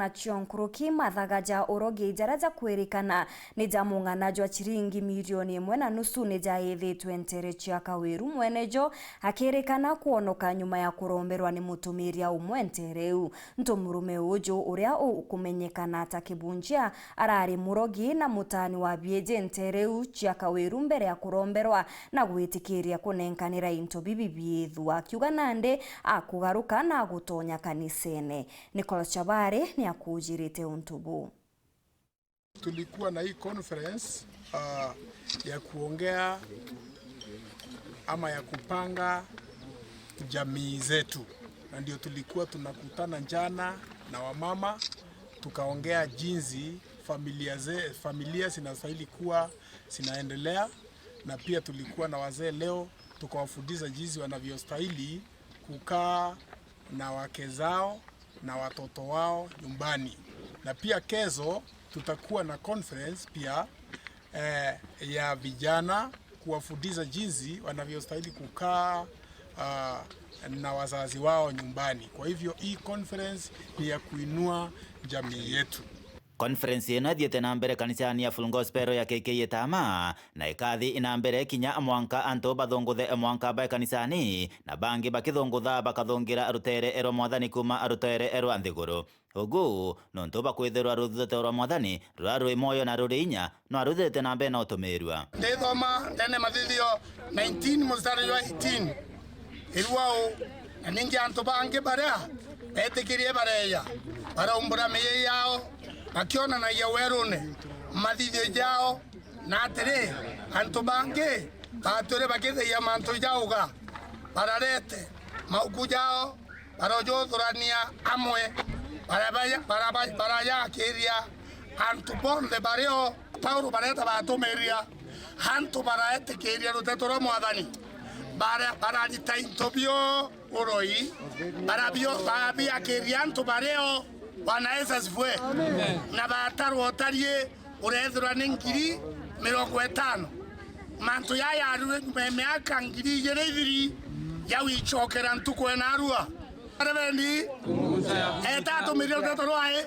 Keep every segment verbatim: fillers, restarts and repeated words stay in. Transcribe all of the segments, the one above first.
Acio nkuruki, mathaga ja urogi jaria jakwirikana ni ja mung'ana jwa ciringi milioni imwe na nusu ni jaithitwe ntere cia Kawiru, mwene jo akirikana kwonoka nyuma ya kuromberwa ni mutumiria umwe ntere iu. Ntu murume uju, uria ukumenyekana ta Kibunjia, arari murogi na mutani wa biiji ntere iu cia Kawiru mbere ya kuromberwa na gwitikiria kunenkanira into bibi biithua, akiuga nandi akugaruka na gutonya kanisene. Nicholas Chabari ni akujirite untu buu. Tulikuwa na hii conference, ah, ya kuongea ama ya kupanga jamii zetu, na ndio tulikuwa tunakutana jana na wamama, tukaongea jinsi familia ze-, familia zinastahili kuwa zinaendelea, na pia tulikuwa na wazee leo, tukawafundisha jinsi wanavyostahili kukaa na wake zao na watoto wao nyumbani. Na pia kesho tutakuwa na conference pia, eh, ya vijana kuwafundisha jinsi wanavyostahili kukaa, ah, na wazazi wao nyumbani. Kwa hivyo hii conference ni ya kuinua jamii yetu. Conference ino ithiite na mbere kanisani ya Full Gospel ya K K Itama, na ikathi na mbere kinya mwanka antu bathunguthe mwanka bae kanisani, na bangi bakithungutha bakathungira ruteere rwa Mwathani kuuma ruteere rwa nthiguru. Ugu nontu bwa kwithirwa ruthithio rwa Mwathani ruria rwi mwoyo na ruri inya, no aruthiite na mbere na utumirua. Ndithoma ndene Mathithio nineteen mustari jwa eighteen. Irua uu, na ningi antu bangi baria beetikirie bareeja, baraumbura miiji yao, bakionanagia weerune mathithio jao, na atiri, antu bangi baatwire bakithagia mantu ja uga, bararete mauku jao, barojuthurania amwe, barabaya-, baraba-, barajakiria antu bonthe bario. Paulo bareta batumiria antu baraetikiria ruteto rwa Mwathani, bara-, bararita into bio uroi, barabio-, barabiakiria antu bario. Bwana Yesu asifiwe. Amen. Na batarwa utarie urethirwa ni ngiri mirongo itano. Mantu jaya yarue nyuma ya miaka ngiri ijiri ithiri ya gwicokera ntuku enarua. Reverendi, eta atumirie ruteto rwae.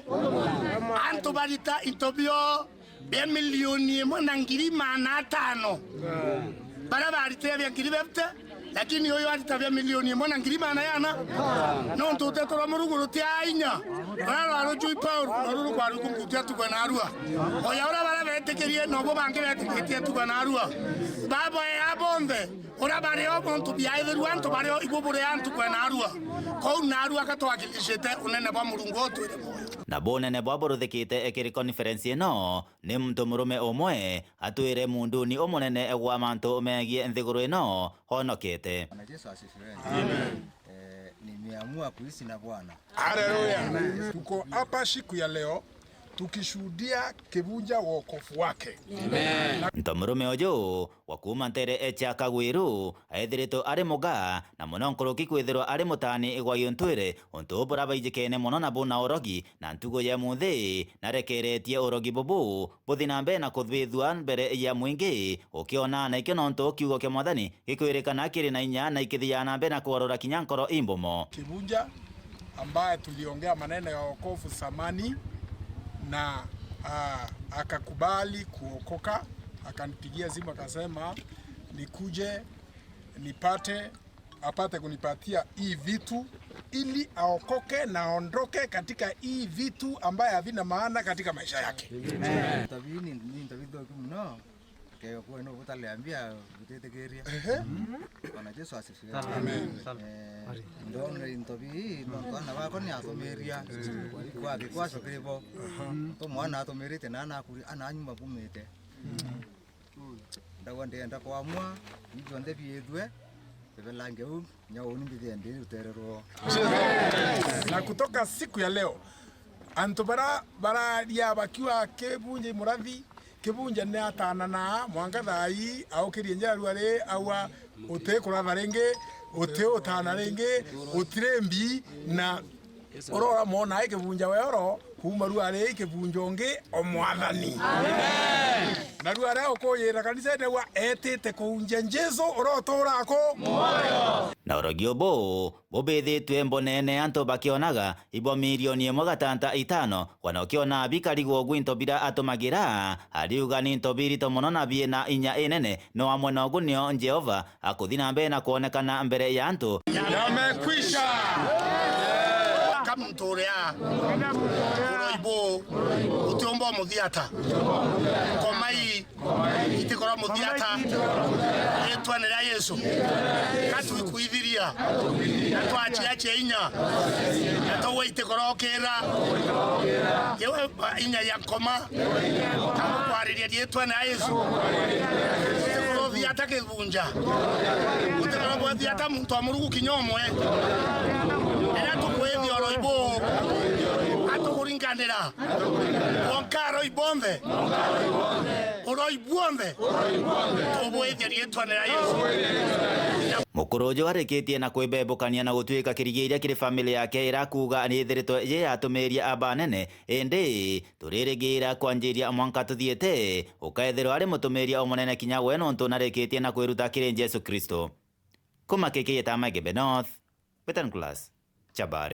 Antu barita into bio bia milioni imwe na ngiri maana atano. Baria baritire bia ngiri fifty, lakini uyu arita bia milioni imwe na ngiri maana yana. Nontu ruteto rwa Murungu rutia inya. Ruria rwarujui Paulo, noru rukwaruku mbutia tukwe narua. Oya uria baria betikirie, nobo bangi betikitie tukwe narua. Baba ya bonthe, uria bario muntu biaithirua antu bario ibu buri antu kwe narua. Kou narua gatwakilishite unene bwa Murungu utwire mwoyo. Na bunene bwa buruthikite ekiri conference ino, ni muntu murume umwe atwire munduni umunene gwa mantu megie nthiguru ino honokete. Bwana Yesu asifiwe. Amen. Eh, nimeamua kuishi na Bwana. Haleluya. Tuko hapa siku ya leo tukishuhudia Kibunja wokovu wake. Nto murume uju wa kuuma ntere cia Kagwiru aithiritwe ari muga na muno nkuruki kwithirwa ari mutani gwa giuntwire, untu buria baijikene muno na buna urogi na ntugo ya munthi, na rekeretie urogi bubu buthi na mbere na kuthwithua mbere ya mwingi, ukiona na ikio nontu kiugo kia Mwathani gikwirikana kiri na inya na ikithiaa na mbere na kugarura kinya nkoro imbumo. Kibunja ambaye tuliongea maneno ya wokovu zamani na, ah, akakubali kuokoka, akanipigia simu akasema nikuje nipate, apate kunipatia hii vitu ili aokoke na aondoke katika hii vitu ambaye havina maana katika maisha yake. Ntabi ni, ni ntabi nthuku muno. Kegwe kwenu butaleambia butitikiria. Ehe. Bwana Yesu asifiwe. Amen. Eh, ndona into bii, nontu ana bakwa ni atumiria. Kwa gikwaco kiri bo. To mwana atumirite na ana akuri, ana anyuma bumite. Ndagwa ndienda kwamua, ni bionthe biithue, bibelange u, nya uni mbithie ndi rutere rwo. Na kutoka siku ya leo, antu bara, bararia bakiuga Kibunja i murathi, Kibunja ni atananaa, mwanka thaa ii, aukirie njara rua ri, aua, uti kuratha ringi, uti utana ringi, utiri mbi, na Urora mwona ikivunja weoro, kuuma rua ri ikivunja ungi o Mwathani. Na rua ria ukuyira kanisa ndewa etite kuunjia Jesu urotura ku. Na urogi ubu bubithitue mbonene antu bakionaga ibo milioni imwe gatanta itano, wana ukiona bikarigwo gwinto bira atumagira, ariuga ni into birito mono na biina inya inene, no amwe na ugunio Jehova akuthi na mbere na kwonekana mbere ya antu. Yamekwisha. Ka muntu uria uroibu utiumba umuthiata. Komai, itikorwa muthiata. Ritwene ria Yesu. Ka twikwithiria. Na twachiachia inya. Na togwa itikorokira. Yewe inya ya nkoma. Ka kwariria ritwene ria Yesu. Utikorwo thiata kivunja. Utikorwo thiata muntu wa Murugu kinya umwe. Riria tukwithia uroi bu, atukuringanira. Wonka aroi bonthe. Uroi bwonthe. Tubwithia ritwene ria Yesu. Mukuru uju arikitie na kwibebukania na gutuika kirigiria kiri family yake irakuga ni ithiritwe yi atumiria abanene, indi turirigira kwanjiria mwanka tuthiite, ukaethirwa ari mutumiria umunene kinya we, nontu narikitie na kwiruta kiri Jesu Kristo. Kuma K K A Tama Igembe North, Betan Class, Chabari.